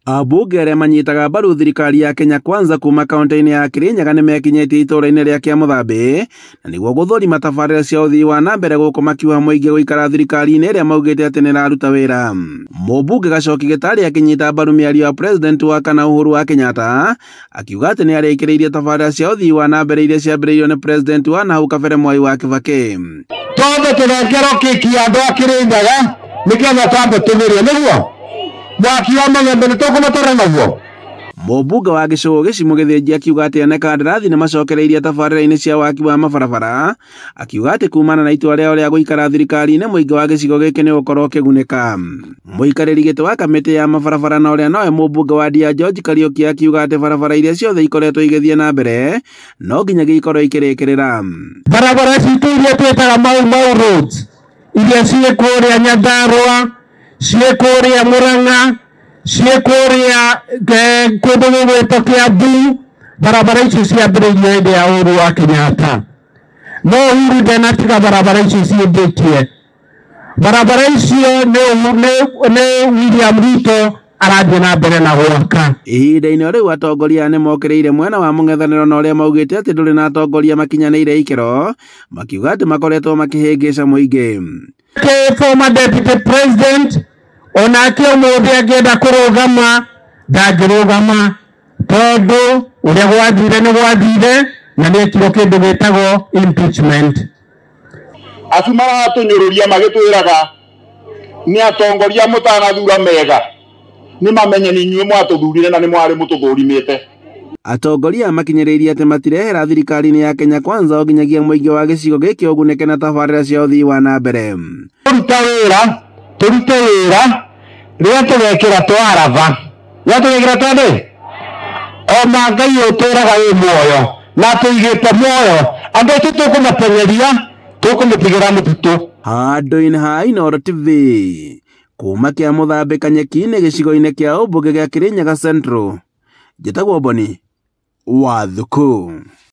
Ambunge arĩa manyitaga mbaru thirikari ya Kenya Kwanza kuma kaunti-inĩ ya Kirinyaga nĩmekinyĩtie itũra-inĩ rĩa Kĩamũthambĩ na nĩguo gũthũrima tabarĩra cia ũthii wa na mbere gũkũ makiuga mũingĩ gũikara thirikari-inĩ ĩrĩa maugĩte atĩ nĩĩraruta wĩra. Mũmbunge Gachoki Gĩtarĩ akĩnyita mbaru mĩario ya President wa kana Uhuru wa Kenyatta akiuga atĩ nĩarĩkĩrĩirie tabarĩra cia ũthii wa na mbere iria ciambĩrĩirio nĩ President wa nahau kabere Mwai wa Kibaki. Twambe tũnengerwo keki ya andũ a Kirinyaga nĩgetha twambe tũmĩrĩe nĩguo mwaki wa magembe nĩtũkũmatwara naguo. Mũmbunge wa gĩcũgũ Gĩcimu Gĩthĩnji akiuga atĩ ene kandarathi nĩmacokereirie tabarĩra-inĩ cia waki wa mabarabara, akiuga atĩ kumana na itua rĩao rĩa gũikara thirikari-inĩ mũingĩ wa gĩcigo gĩkĩ nĩũgũkorwo ũkĩgunĩka. Mũikarĩri gĩtĩ wa kamĩtĩ ya mabarabara na ũrĩa nowe mũmbunge wa Ndia George Kariuki akiuga atĩ barabara iria ciothe ikoretwo igĩthiĩ na mbere no nginyagia ikorwo ikĩrĩkĩrĩra. Barabara citũ iria twĩtaga Mau Mau Roads iria ciĩ kũrĩa Nyandarũa, ciĩ kũrĩa Mũrang'a, ciĩ kũrĩa kũndũ gũgwĩtwo Kiambu, barabara icio ciambĩrĩirio hĩndĩ ya Uhuru wa Kenyatta. No Uhuru ndanatiga barabara icio ciĩmbĩtie. Barabara icio nĩ William Ruto arathiĩ na mbere na gwaka. Ihinda-inĩ o rĩu atongoria nĩ mokĩrĩire mwena wa mũng'ethanĩro na ũrĩa maugĩte atĩ ndũrĩ na atongoria makinyanĩire ikĩro, makiuga atĩ makoretwo makĩhĩngĩca mũingĩ. Former deputy president onake ũmũthĩ angĩenda kũrũgama ndangĩrũgama tondũ ũrĩa gwathire nĩ gwathire na nĩekirwo kĩndũ gĩtagwo impeachment. Acu maratũnyũrũria magĩtwĩraga nĩ atongoria mũtanathura mega nĩ mamenye nĩ inyuĩ mwatũthurire na nĩ mwarĩ mũtũthũrimĩte. Atongoria makinyĩrĩirie atĩ matirehera thirikari-inĩ ya Kenya Kwanza o nginyagia mũingĩ wa gĩcigo gĩkĩ ũgunĩke na tabarĩra cia ũthii wa na mbere. Tũrute wĩra, tũrute wĩra rĩrĩa tũgekĩra twaraba, rĩrĩa tũgekĩra twandĩ ona Ngai ũtũraga wĩ muoyo na tũigĩte muoyo andũ aitũ tũkũmatengeria tũkũmĩtigĩra mũtitũ. Handũ-inĩ ha Inooro TV kuma Kĩamũthambĩ Kanyeki-inĩ gĩcigo-inĩ kĩa ũmbunge gĩa Kirinyaga Central, njĩtagwo Boni wa Thuku.